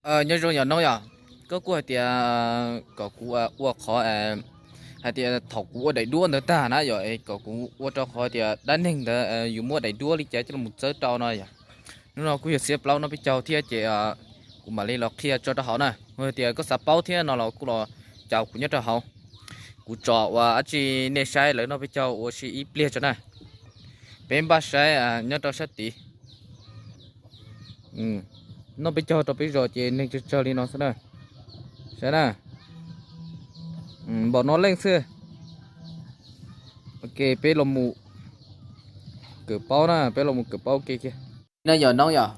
Nyob zoo yom Noob yom, koj kuj hais tias kom kuv ua qhov hais tias thaum kuv ua daim duab ntawd tag na yom, kom kuv ua rau qhov tias dab neeg ntawd yus muab daim duab li cas coj los txawb rau no yom. Hnub no kuj yog xiab plaub no peb caug thiab ces kuv mam li los qhia tso rau hauv na. Yog tias koj xav paub thiab no los kuj los caum kuv nyob rau hauv, kuv tso ua dab tsi nej saib lawv noj peb caug ua si ib pliag tso na. Peb npaj saib nyob rau sab tid. Noj peb caug rau peb zos ces neeg tsawg tsawg li no xwb na. Saib na, npaum no leej xwb. Ok, peb los mus kawm paub na, peb los mus kawm paub ke kiag. No yom Noob yom,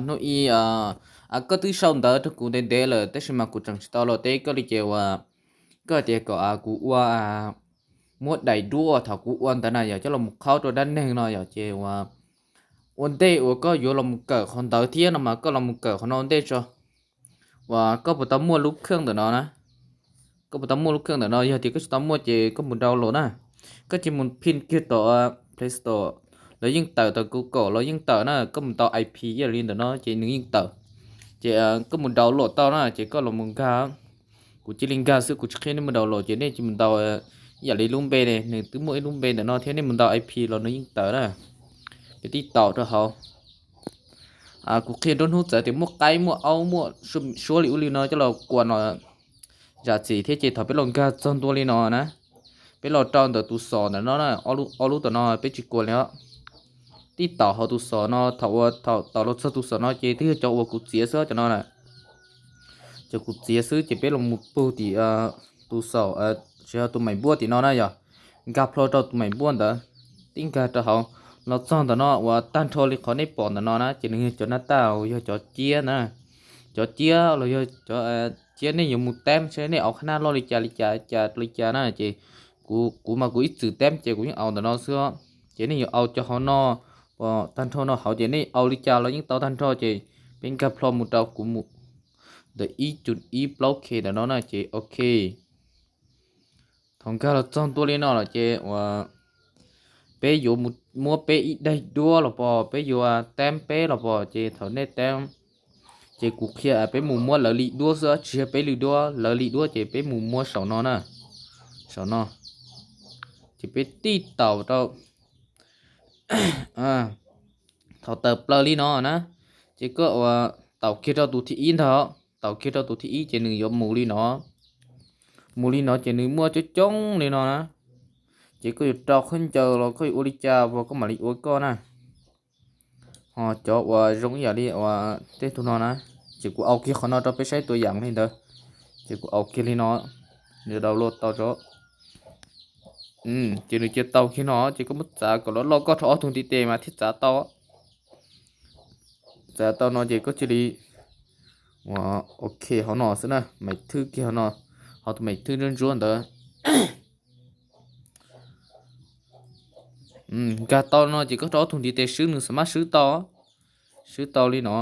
hnub i koj twb sau ntawv rau kuv ntev ntev lawm tab sis mas kuv tseem tsis tau los teb koj li ces uas koj hais tias kom kuv ua, muab daim duab thaum kuv ua ntawd na yog coj los mus qhaub rau dab neeg no yog ces uas ua ntej uas koj yuav los mus kawm qhov ntawd thiab no mas koj los mus kawm qhov no ua ntej tso. Uas koj puas tau muaj lub kheej ntawm no na? Koj puas tau muaj lub kheej ntawm no? Yog tias koj tsis tau muaj ces koj mus download na. Koj cia mus phim kiag tom Play Store, lawv yeej tawm tom Google los yeej tawm na, koj mus tau I P ib yam li ntawm no ces nws yeej tawm. Ces koj mus download tau na ces koj los mus nkag. Kuv cia li nkag xwb, kuv tsis qhia nej mus download ces nej cia mus ntaus ib yam li lub npe ne, nws twb muaj ib lub npe ntawm no thiab, nej mus ntaus I P los nws yeej tawm na. Peb tib taus rau hauv. Kuv qhia nruab hnub txawm tias muaj qaib muaj aub muaj suab li ub li no coj los kuas no zam txim thiab ces thaum peb los nkag txog ntua li no na, peb los rau ntawm tus xom ntawm no na, ob lub tom no peb tsis kuas li os. Tib taus hauv tus xom no, thaum uas thaum taus los txog tus xom no ces twb yog cov uas kuv txiav xwb cov no na. Cov kuv txiav xwb ces peb los mus pug tim tus xom, tsis yog tus maim npuab tim no na yog, nkag plho rau tus maim npuab ntawd, tib nkag rau hauv, los txog ntawm no uas tag nrho li qhov nej pom ntawm no na ces nws yog cov nab taj uas yog cov ciab na, cov ciab los yog cov ciab nej yuav mus teeb seb nej au qhab nab loj li cas li cas cas li cas na ces kuv, kuv mas kuv ib txwm teeb ces kuv yeej au ntawm no xwb. Ces nej yuav au cov hauv no, tag nrho no hauv ces nej au li cas los yeej tau tag nrho ces peb nkag plho mus rau kuv mus ntawm ib cum ib plaub K ntawm no na ces ok. Thaum nkag los txog ntua li no lawm ces uas peb yuav muab peb ib daim duab los pom, peb yuav teeb peb los pom ces thaum nej teeb ces kuv qhia peb mus muab lawv li duab xwb, tsis yog peb li duab, lawv li duab ces peb mus muab saum no na, saum no. Ces peb tib taus rau thaum tawm plaws li no na, ces koj uas taus kiag rau tus thib ib ntag, taus kiag rau tus thib ib ces nws yuav mus li no, mus li no ces nws muaj coob coob li no na. Ces koj yuav rau khaub ncaws los koj yuav ua li cas uas koj mam li ua koj na. Ho cov uas zoo ib yam li uas tej tug no na, ces kuv au kiag qhov no rau peb saib tua yam li ntawd. Ces kuv au kiag li no, nws download tau tso. Ces nws cia tau kiag no ces koj muab txav kom loj loj, koj rho ob tug ntiv tes mas thiaj txav tau. Txav tau no ces koj cia li, ok, hauv no xwb na, maim thwb kiag hauv no, hauv tus maim thwb ntsuab ntsuab ntawd. Nkag tau no ces koj rau ob tug ntiv tes swb nws xam mab swb tau, swb tau li no.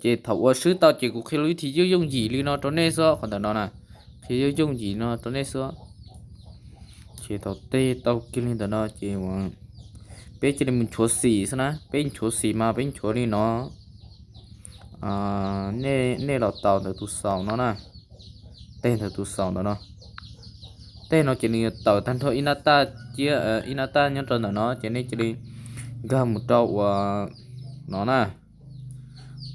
Ces thaum uas swb tau ces kuv qhia lub vib thib yooj yooj yim li no rau nej xwb, qhov ntawm no na, qhia yooj yooj yim no rau nej xwb. Ces thaum teb tau kiag li ntawm no ces peb cia li mus nchuav xim xwb na, peb nchuav xim mas peb nchuav li no. Nej los taus ntawm tus xaus no na, teg ntawm tus xaus ntawm no. Teg no ces nws yuav tawm tag nrho ib nab taj, ib nab taj nyob rau ntawm no ces nej cia li nkag mus rau uas no na.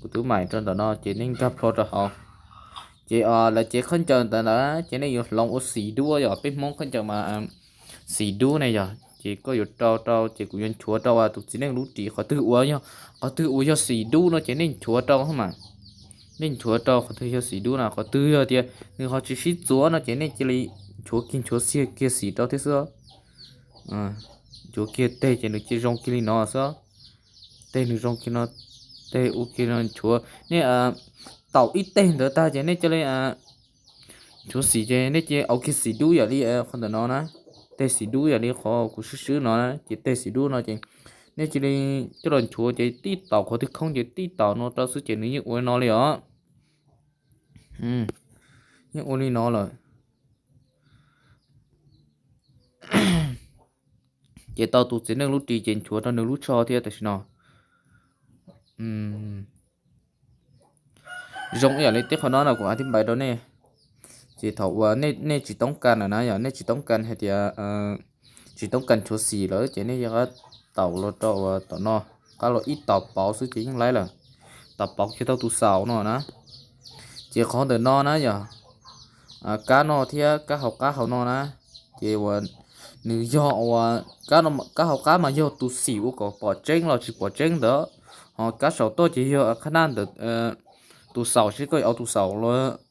Kuv twb maim rau ntawm no ces nej nkag plho rau hauv. Ces lawv cev khaub ncaws ntawd ntawd ces nej yuav hloov ua xim dub yom, peb Hmoob khaub ncaws mas xim dub ne yog. Ces koj yuav rau rau ces kuv yuav nchuav rau tus txiv neej lub ris qhov twg uas yog, qhov twg uas yog xim dub no ces nej nchuav rau mas. Nej nchuav rau qhov twg yog xim dub na, qhov twg yog tias nws ho tsis sib txuav no ces nej cia li nchuav kiag, nchuav xiag kiag xim rau thiab xwb. Nchuav kiag teg ces nws cia zoo kiag li no xwb. Teg nws zoo kiag no, teg ua kiag no nchuav. Nej taus ib teg ntawd tag ces nej cia li nchuav xim ces nej cia li au kiag xim dub yam li qhov ntawm no na. Teg xim dub yam li qhov kuv swb swb no na, ces teg xim dub no ces nej cia li coj los nchuav ces tib taus qhov twg khoob ces tib taus no rau xwb ces nws yeej ua li no li os. Yeej ua li no lawm. Ces tau tus txiv neej lub ris ces nchuav rau nws lub tsho thiab tam sim no. Zoo ib yam li tej qhov no no kuv hais thib npais rau nej. Ces thaum uas nej tsis toob kas lawm na, yog nej tsis toob kas hais tias tsis toob kas nchuav xim lawm ces nej yuav qab taus los rau uas tom no, qab los ib taus pauv xwb ces yeej laib lawm. Taus pauv kiag tau tus xaum no na. Ces qhov ntawm no na yog kab no thiab kab hauv qab hauv no na. Ces uas nws yog uas kab hauv qab mas yog tus xim ua kom pom tseeb los tsis pom tseeb ntawd, ho kab saum toj ces yog qhab naj ntawm tus xaum, seb koj yuav ua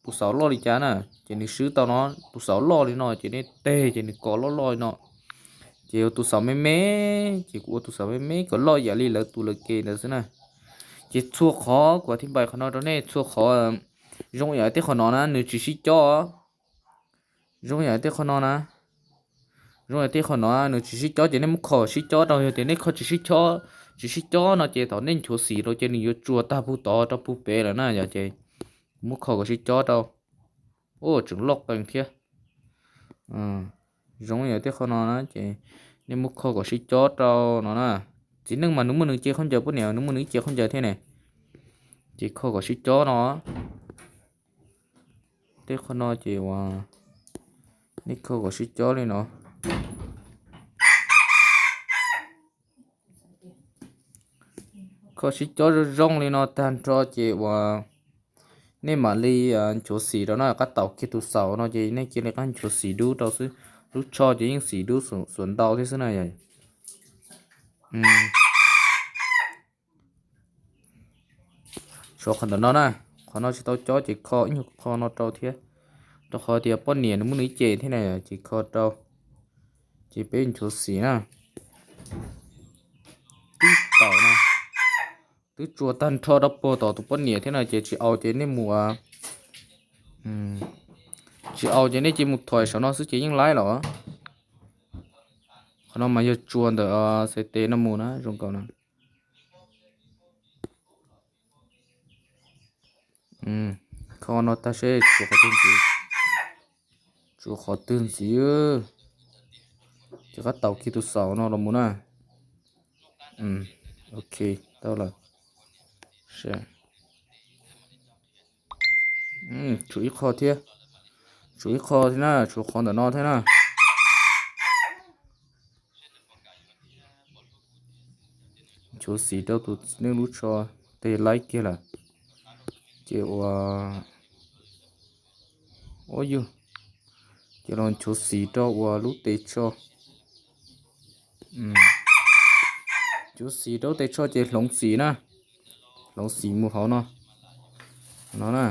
tus xaum loj li cas na. Ces nws swb tau no, tus xaum loj li no ces nej teg ces nws kos loj loj li no. Ces ua tus xaum me me, ces kuv ua tus xaum me me kom loj ib yam li lawv tus lawv ke ntawd xwb na. Ces txhua qhov kuv hais thib npais qhov no rau nej, txhua qhov zoo ib yam li tej qhov no na nws tsis sib cob. Zoo ib yam li tej qhov no na, zoo ib yam li tej qhov no nws tsis sib cob ces nej muab kho sib cob rau. Yog tias nej kho tsis sib cob, tsis sib cob no ces thaum nej nchuav xim rau ces nws yuav tsuas tag puag tod rau puag pem lawm na. Yog ces muab kho kom sib cob rau. Ua tseem loj qees thiab. Zoo ib yam li tej qhov no na ces nej muab kho kom sib cob rau no na. Txiv neej mas nws muaj nws cev khaub ncaws, poj niam nws muaj nws ib cev khaub ncaws thiab ne. Ces kho kom sib cob no. Tej qhov no ces uas nej kho kom sib cob li no. Kho sib cob zoo zoo li no tag nrho ces uas nej mam li nchuav xim rau na, qab taus kiag tus xaum no ces nej cia li qab nchuav xim dub rau xwb. Lub tsho ces yeej xim dub xuas ntau thiab xwb na. Tshuav qhov ntawm no na, qhov no tsis tau cob ces kho ib nyuag qho no rau thiab, rau qhov tias poj niam nws muaj nws ib ce thiab na, ces kho rau. Ces peb nchuav xim na, tib taum no, twb tsuas tag nrho rau puag tom tus poj niam thiab no ces tsis au ces nej mus, tsis au ces nej cia mus thom saum no xwb ces yeej laib los. Qhov no mas yog tsuas ntawm xes tes no mus na, zoo nkaus na. Kho no tag seb tsuas qhov twg ntxiv, tsuas qhov twg ntxiv. Ces qab taus kiag tus xaum no los mus na. Ok, tau lawm. Tshuav ib qho thiab, tshuav ib qho thiab na, tshuav qhov ntawm no thiab na. Nchuav xim rau tus txiv neej lub tsho, tes laib kiag lawm. Ces ua, ua yug, ces los nchuav xim rau uas lub tes tsho. Nchuav xim rau lub tes tsho ces hloov xim na, hloov xim mus hauv no, no na,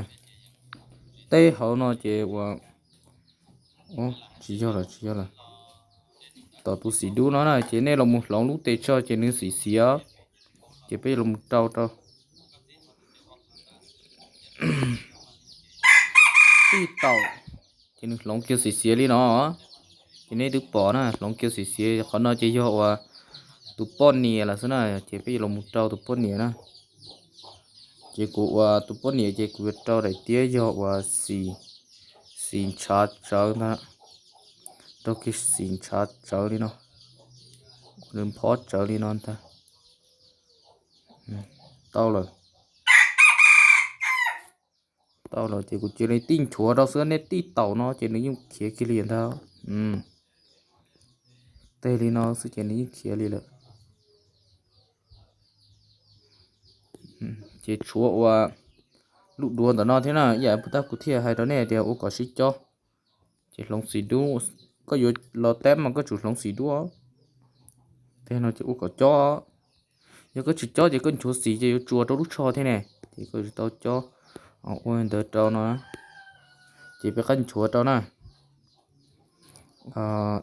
teb hauv no ces ua, tsis yog lawm, tsis yog lawm. Tom tus xim dub no na ces nej los mus hloov lub tes tsho ces nws xim xiav, ces peb los mus rau rau. Tib taum, ces nws hloov kiag xim xiav li no, ces nej twb pom na, hloov kiag xim xiav. Qhov no ces yog uas tus poj niam lawm xwb na, ces peb yuav los mus rau tus poj niam na. Ces kuv uas tus poj niam ces kuv yuav rau daim tiab yog uas xim, xim ntshav tsawv ntag, rau kiag xim ntshav tsawv li no, nws nphob tsawv li no ntag. Tau lawm, tau lawm ces kuv cia li tib nchuav rau xwb, nej tib taum no ces nws yeej khiav kiag li ntag. Teg li no xwb ces nws yeej khiav li lawm. Ces tshuav uas lub duav ntawm no thiab na, ib yam puas tab kuv thiaj hais rau nej tias ua kom sib cob. Ces hloov xim dub, koj yuav los teb mas koj tsum hloov xim dub. Teg no ces ua kom cob. Yog koj tsis cob ces koj nchuav xim ces yuav tsuas rau lub tsho thiab ne, ces koj yuav tau cob. Ua ntawd rau no, ces peb qab nchuav rau na.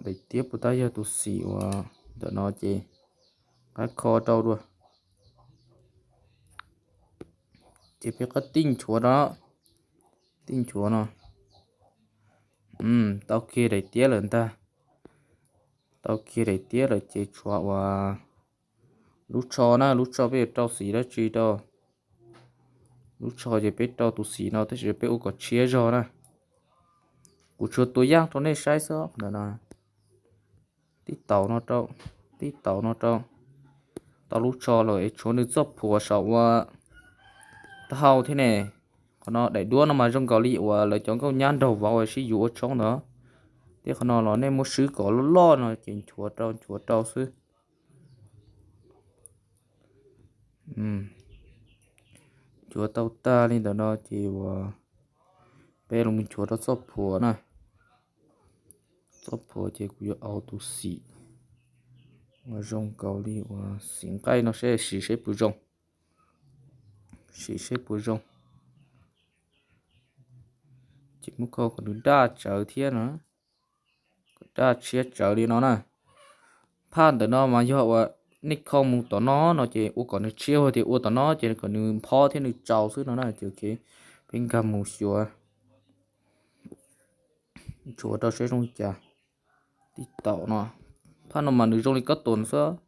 Daim tiab puas tab yog tus xim uas ntawm no ces qab kho rau dua. Ces peb qab tib nchuav rau, tib nchuav no. Tau kiag daim tiab lawm ntag. Tau kiag daim tiab lawm ces tshuav uas lub tsho na, lub tsho peb yuav rau xim dab tsi rau? Lub tsho ces peb rau tus xim no tab sis peb ua kom tshiab zog na. Kuv tsuas tua yaj rau nej saib xwb ntawm no. Tib taum no rau, tib taum no rau. Tau lub tsho lawm es tshuav nws txoj phuam saum ua taub hau thiab ne. Qhov no daim duab no mas zoo nkaus li uas lawv cov nkauj nyab nraug vauv sib yuav ua tshoob ntawd. Thiab qhov no los nej muab swb kom loj loj no ces nchuav rau nchuav rau xwb. Nchuav tau tag li ntawm no ces uas peb los nchuav rau txoj phuam na. Txoj phuam ces kuv yuav au tus xim uas zoo nkaus li uas xim nqaij no seb sim seb puas zoo. Sim seb puas zoo. Ces muab kho kom nws daj tsawv thiab no. Kom daj tshiab tsawv li no na. Phaj ntawm no mas yog uas nej kho mus tom no no ces ua kom nws tshiab, ua tias ua tom no ces kom nws phob thiab nws tsaus xwb no na. Ces peb nkag mus xyuas, nchuav rau seb zoo li cas. Tib taum no, phaj no mas nws zoo li kab tos xwb.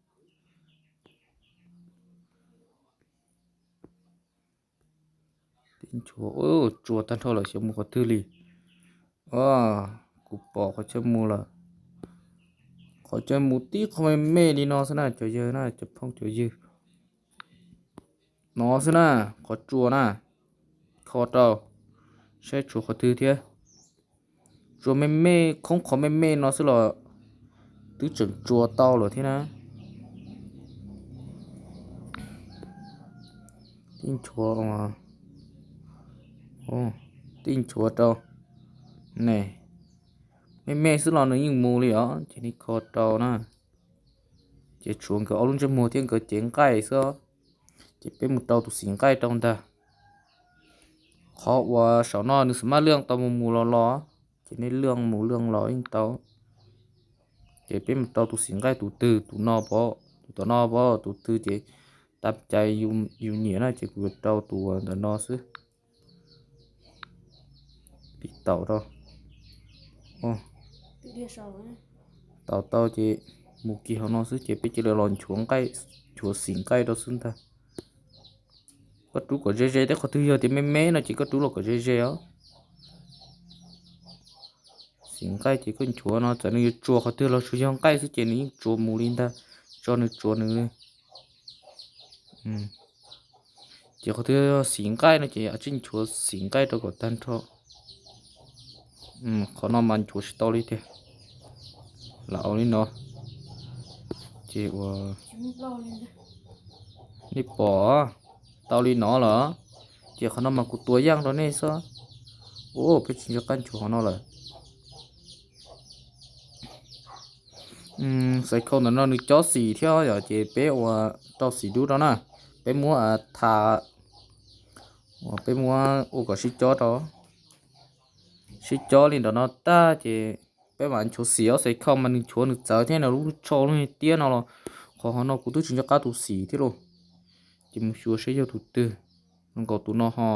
Tib nchuav, tsuas tag nrho lawm xyov mus qhov twg li. Kuv pom qhov chaw mus lawm. Qhov chaw mus tib qho me me li no xwb na cov yawg na, cov phooj cov ywg. No xwb na, qhov tsua na, kho rau, saib tshuav qhov twg thiab. Tsua me me, khoob qhov me me no xwb los twb tseem tsua tau lawm thiab na. Tib nchuav, tib nchuav rau ne, me me xwb los nws yeej mus li os, ces nej kho rau na. Ces tshuav nkawd ob lub ntsej muag thiab nkawd cev nqaij xwb. Ces peb mus rau tus xim nqaij rau ntag. Qhov uas saum no nws xam maj lwaj tau mus mus los los, ces nej lwaj mus lwaj los yeej tau. Ces peb mus rau tus xim nqaij tus twg, tus no pov, tus tom no pov, tus twg ces tag cai yus nyiam na, ces kuv yuav rau tus ntawm no xwb. Pib taum rau. Taum tau ces mus kis hauv no xwb ces peb cia li los nchuav nqaij, nchuav xim nqaij rau xwb ntag. Koj rub kom ze ze, tej qhov twg yog tias me me no ces koj rub los kom ze ze os. Xim nqaij ces koj nchuav no txawm nws yuav tsuas qhov twg los tsuas yog nqaij xwb ces nws yeej tsuas mus li ntag, tso nws tsuas nws li. Ces qhov twg xim nqaij no ces tsij nchuav xim nqaij rau kom tag nrho. Qhov no mas nchuav tsis tau li tiag. Lam ua li no. Ces ua, nej pom, tau li no lawm. Ces qhov no mas kuv tua yaj rau nej xwb. Ua peb tsis nco qab nchuav qhov no lawm. Xaiv khau ntawm no nws cob xim thiab yom, ces peb ua rau xim dub rau na. Peb muab tha, peb muab ua kom sib cob rau, sib cob li ntawm no tag ces peb mam nchuav xim os. Xaiv khau mas nws nchuav nws txawv thiab, nws lub tsho lub tiab no los qhov hauv no kuv twb tsis nco qab tus xim thiab lauj. Ces mus xyuas seb yog tus twg, zoo nkaus tus no ho.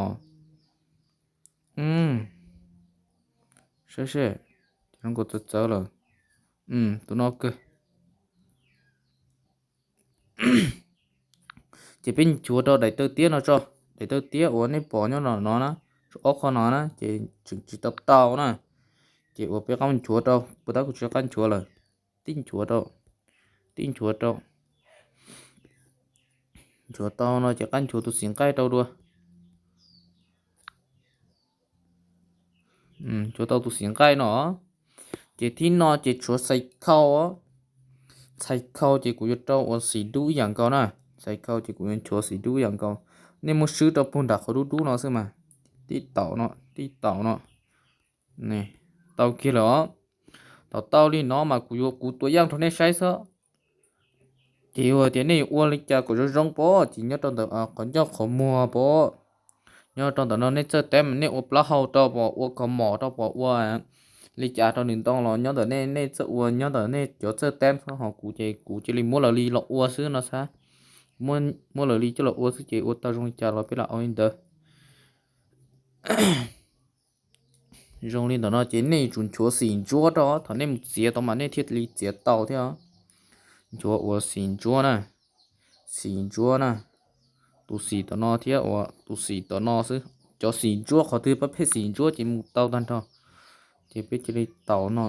Saib seb, zoo nkaus txawv txawv lawm. Tus no kawg. Ces peb nchuav rau daim taw tiab no tso, daim taw tiab uas nej pom nyob no no na, ob qho no na ces tseem tsis tau tau na. Ces uas peb qab nchuav rau, puas tab kuv tsis qab nchuav lawm. Tib nchuav rau, tib nchuav rau. Nchuav tau no ces qab nchuav tus xim nqaij rau dua. Nchuav tau tus xim nqaij no, ces thib no ces tshuav xaiv khau. Xaiv khau ces kuv yuav rau ua xim dub ib yam nkaus na. Xaiv khau ces kuv yuav nchuav xim dub ib yam nkaus. Nej muab swb rau puag nram qhov dub dub no xwb mas. Tib taum no, tib taum no. Tau kiag lawm os. Thaum tau li no mas kuv yuav kuv tua yaj rau nej saib xwb. Ces yog tias nej yuav ua li cas kom zoo zoo pom, ces nyob rau ntawm qhov ncauj qhov muag pom, nyob rau ntawm no nej txawj teeb, nej ua plaub hau rau pom, ua kho mom rau pom, ua li cas rau nws ntoo los nyob ntawm nej, nej txawj ua nyob ntawm nej cov txawj teeb xwb. Ho kuv ces kuv cia li muab lawv li los ua xwb no xwb. Muab lawv li coj los ua xwb ces ua tau zoo li cas los peb lam ua li ntawd. Zoo li ntawm no ces nej yuav tsum nchuav xim ntsuab rau, thaum nej mus txiav tau mas nej thiaj li txiav tau thiab. Nchuav ua xim ntsuab na, xim ntsuab na, tus xim tom no thiab ua tus xim tom no xwb. Cov xim ntsuab qhov twg pab pheej xim ntsuab ces mus tau tag nrho. Ces peb cia li taum no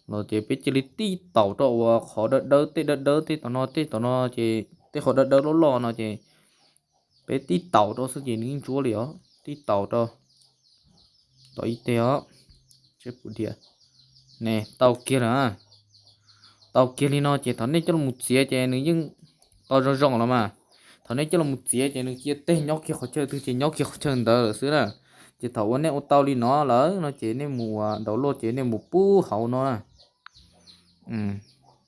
los ces peb cia li tib taum rau uas qhov dawb dawb, tej dawb dawb tej tom no, tej tom no ces tej qhov dawb dawb loj loj no ces peb tib taum rau xwb ces nws yeej ntsuab li os. tib taus rau tom ib teg os. Seb puas diam. Ne, tau kiag lawm. Tau kiag li no ces thaum nej coj los mus txiav ces nws yeej tau zoo zoo los mas. Thaum nej coj los mus txiav ces nws cia teg nyob kiag qhov chaw twg ces nyob kiag qhov chaw ntawd lawm xwb na. Ces thaum uas nej ua tau li no lawm no ces nej mus ua download ces nej mus pub hauv no na.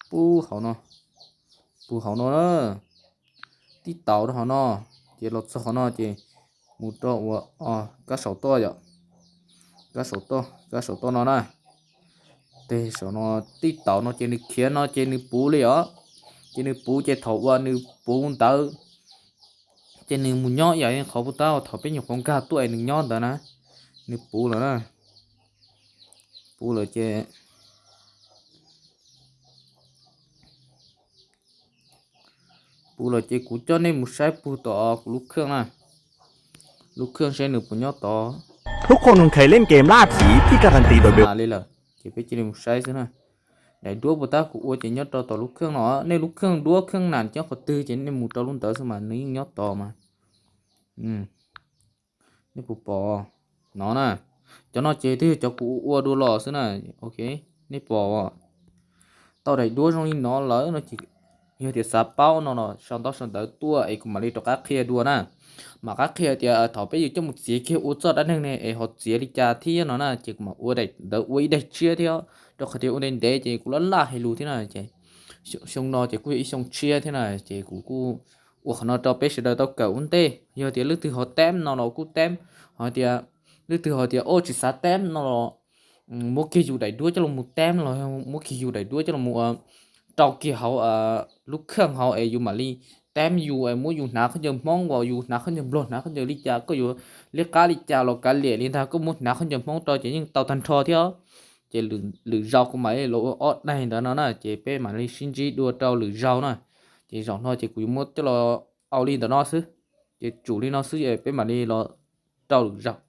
Pub hauv no, pub hauv no na, tib taus rau hauv no, ces los txog qhov no ces mus rau ua kab saum toj yom, kab saum toj, kab saum toj no na. Teg saum no, tib taus no ces nws khiav no ces nws puv li os. Ces nws puv ces thaum uas nws puv ntawd ces nws mus nyob ib yam li qhov puag ta thaum peb nyuam qhuav nkag tuaj es nws nyob ntawd na. Nws puv lawm na, puv lawm ces puv lawm ces kuv coj nej mus saib puag tom kuv lub kheej na, lub kheej seb nws puas nyob tod. Ces peb cia li mus saib xwb na. Daim duab puag ta kuv ua ces nyob rau tom lub kheej no, nej lub kheej duab kheej nam coob qhov twg ces nej mus rau lub ntawd xwb mas nws yeej nyob tod mas. Nej puas pom no na? Cov no ces twb yog cov kuv ua dua los xwb na. Ok, nej pom tau daim duab zoo li no lawm no ces yog tias xav paub no los sau ntaub sau ntawv tuaj es kuv mam li rov qab qhia dua na. Mam qab qhia tias thaum peb yus coj mus txiav kiag ua txoj dab neeg ne es ho txiav li cas thiab no na, ces kuv mam ua daim ntawd ua ib daim tshiab thiab, rau qhov tias ua ntev ntev ces kuv laj laj hais lus thiab na ces xyoo no ces kuj yog ib xyoo tshiab thiab na, ces kuv kuj ua qhov no rau peb sawv daws tau kawm ua ntej. Yog tias leej twg ho teb no los kuj teb, ho tias leej twg ho tias o tsis xav teb no los muab kiag yus daim duab coj los mus teb los muab kiag yus daim duab coj los mus rau kiag hauv lub kheej hauv es yus mam li teb yus es muab yus hnav khaub ncaws Hmoob uas yus hnav khaub ncaws Nplog hnav khaub ncaws li cas koj yuav liab qab li cas los kav liam li ntag, koj muab hnav khaub ncaws Hmoob rau ces yeej tau tag nrho thiab. Ces lwm zaus kuv mam li los ua ob daim ntawd no na, ces peb mam li sib ntsib dua rau lwm zaus na. Ces zaum no ces kuv yuav muab coj los ua li ntawm no xwb, ces tsum li no xwb es peb mam li los rau lwm zaus.